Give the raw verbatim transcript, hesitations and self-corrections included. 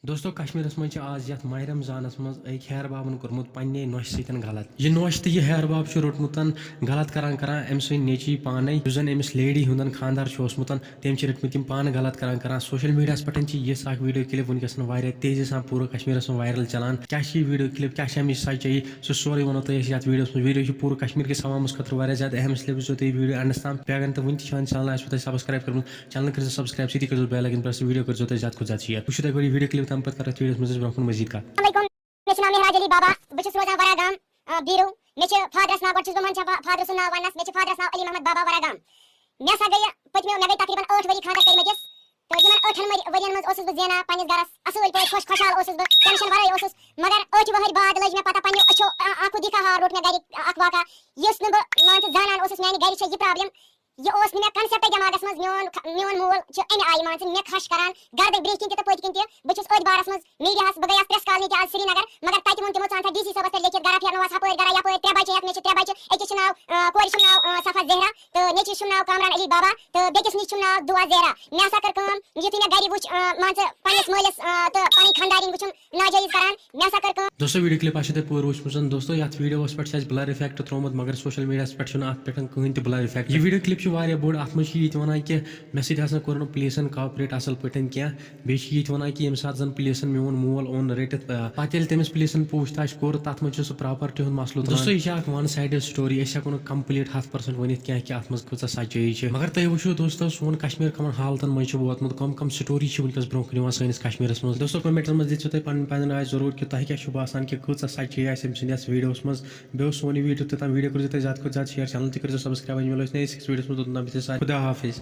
دوستو، کشمیرس منٛز چھِ آز یتھ ماہ رمضانس منٛز أکۍ ہیہر بابن کوٚرمُت پننے نۄشہِ سۭتۍ غلط۔ یہِ نۄش تہٕ یہِ ہیہر باب چھُ روٚٹمُت غلط کران کران أمۍ سٕنٛدۍ نیٚچی پانے، یُس زن أمِس لیڈی ہُنٛدن خانٛدار چھُ اوسمُت۔ تٔمۍ چھِ رٔٹمٕتۍ یِم پانہٕ غلط کران کران۔ سوشل میڈیاہس پٮ۪ٹھ چھِ یہِ اکھ ویڈیو کلپ وٕنکیٚس واریاہ تیزی سان پوٗرٕ کشمیرس منٛز وایرل چلان۔ کیٛاہ چھِ یہِ ویڈیو کلپ، کیٛاہ چھِ اَمِچ سچٲیی، سُہ سورُے وَنو تۄہہِ أسۍ یَتھ ویڈیوَس منٛز۔ ویڈیو چھُ پوٗرٕ کشمیر کِس عوامَس خٲطرٕ واریاہ زیادٕ اہم، اس لیے وٕچھزیو تُہۍ یہِ ویڈیو اینڈَس تام۔ بیٚیہِ اگر نہٕ تُہۍ وٕنہِ تہِ چٲنۍ چینل آسِوٕ تۄہہِ سبسکرایب کٔرمٕژ، چینل کٔرزیو سبسکرایب، سۭتی کٔرزیو بیل آیکن پریس، ویڈیو کٔرزیو تُہۍ زیادٕ کھۄتہٕ زیادٕ شیئر۔ وٕچھِو تۄہہِ گۄڈٕ یہِ ویڈیو کلپ، تَمہِ پَتہٕ کَرو أسۍ ویڈیوَس منٛز أسۍ برونٛہہ کُن مزید کَتھ۔ السلام علیکم۔ مےٚ چھُ ناو مہراج علی بابا، بہٕ چھُس روزان ورا گام، آ، بیٖرو۔ مےٚ چھِ فادرَس ناو، گۄڈٕ چھُس بہٕ وَنان چھا فا-، فادرٕ سُنٛد ناو وَننَس، مےٚ چھِ فادرَس ناو علی محمد بابا ورا گام۔ مےٚ ہسا گٔیہِ پٔتمیو، مےٚ گٔے تقریٖباً ٲٹھ ؤری خانٛدر کٔرمٕتِس، تہٕ یِمَن ٲٹھَن ؤرۍ-، ؤرِین منٛز اوسُس بہٕ زینان پنٛنِس گَرَس اَصٕل پٲٹھۍ، خۄش خۄشحال اوسُس بہٕ، ٹٮ۪نشَن وَرٲے اوسُس۔ مگر ٲٹھِ وٕہٕرۍ بعد لٔج مےٚ پَتہ پنٛنیو أچھو، آ-، آنکھو دیکھا ہا روٚٹ مےٚ گَرِ اَکھ واقعہ، یُس نہٕ بہٕ، مان ژٕ، زانان اوسُس میٛانہِ گَرِ چھےٚ یہِ پرابلم۔ یہِ اوس نہٕ مےٚ concept دٮ۪ماغَس منٛز، میون خ-، میون مول چھُ اَمہِ آیہِ، مان ژٕ، مےٚ خۄش کران، گردٕ برٛونٛہہ کِنۍ تہِ تہٕ پٔتۍ کِنۍ تہِ۔ بہٕ چھُس أتھۍ بارَس منٛز میٖڈیاہَس، بہٕ گٔیَس پرٛٮ۪س کالنی تہِ آز سرینگر، مگر تَتہِ ووٚن تِمو، "ژٕ اَنتھا ڈی سی صٲبَس پٮ۪ٹھ لیکھِتھ، گرا پھیرناوہَس ہَپٲرۍ گرا یَپٲرۍ، ترٛےٚ بَچہِ ہٮ۪تھ، مےٚ چھِ ترٛےٚ بَچہِ، أکِس چھُ ناو، آ، کورِ چھُم ناو، آ، صفا زہرا تہٕ نیٚچوِس چھُم ناو کامران علی بابا تہٕ بیٚکِس نِش چھُم ناو دُعا زہرا۔" مےٚ ہسا کٔر کٲم، یُتھُے مےٚ گَرِ وُچھ، آ، مان ژٕ، پنٛنِس مٲلِس، آ، تہٕ پَنٕنۍ خانٛدارِنۍ وٕچھُم ناجٲیِز کران، مےٚ ہسا کٔر کٲم۔ دوستو، ویڈیو کلپ آسیو تۄہہِ پوٗرٕ وٕچھمٕژ۔ دوستو، یتھ ویڈیوس پٮ۪ٹھ چھُ اَسہِ blur effect ترٛوومُت، مگر سوشل میڈیاہس پٮ۪ٹھ چھُنہٕ اتھ پٮ۪ٹھ کٕہٕنۍ تہِ blur effect۔ یہِ ویڈیو کلپ چھُ واریاہ بوٚڑ، اتھ منٛز چھِ یہِ تہِ ونان کہِ مےٚ سۭتۍ ہسا کوٚر نہٕ پولیسن cooperate اصل پٲٹھۍ کینٛہہ۔ بیٚیہِ چھِ یہِ تہِ ونان کہِ ییٚمہِ ساتہٕ زن پولیسن میون مول اوٚن رٔٹِتھ، آ، پتہٕ ییٚلہِ تٔمِس پولیسن پوٗچھ تاش کوٚر، تتھ منٛز چھُ سُہ property ہُنٛد مسلہٕ تُلان۔ دوستو، یہِ چھِ اکھ one sided story، أسۍ ہٮ۪کو نہٕ complete ہتھ percent ؤنِتھ کینٛہہ کہِ اتھ منٛز کۭژاہ سچٲیی چھِ۔ مگر تُہۍ وٕچھِو دوستو، سون کشمیر کمن حالتن منٛز چھُ ووتمُت، کم کم story چھِ وٕنکیٚس برونٛہہ کُن یِوان سٲنِس کشمیرس منٛز۔ دوستو، commentن منٛز دِژیو تۄہہِ پنٕنۍ پنٕنۍ راے ضروٗر کہِ تۄہہِ کیٛاہ چھُو باسان کہِ کۭژاہ سچٲیی آسہِ أمۍ سٕنٛدِ یَتھ ویڈیوَس منٛز۔ بیٚیہِ اوس سون یہِ ویڈیو توٚتام، ویڈیو کٔرزیو تُہۍ زیادٕ کھۄتہٕ زیادٕ share، channel تہِ کٔرزیو subscribe۔ وۄنۍ مِلو أسۍ نٔیِس أکِس ویڈیوَس منٛز، توٚتام بِہِو سارے خدا حافظ۔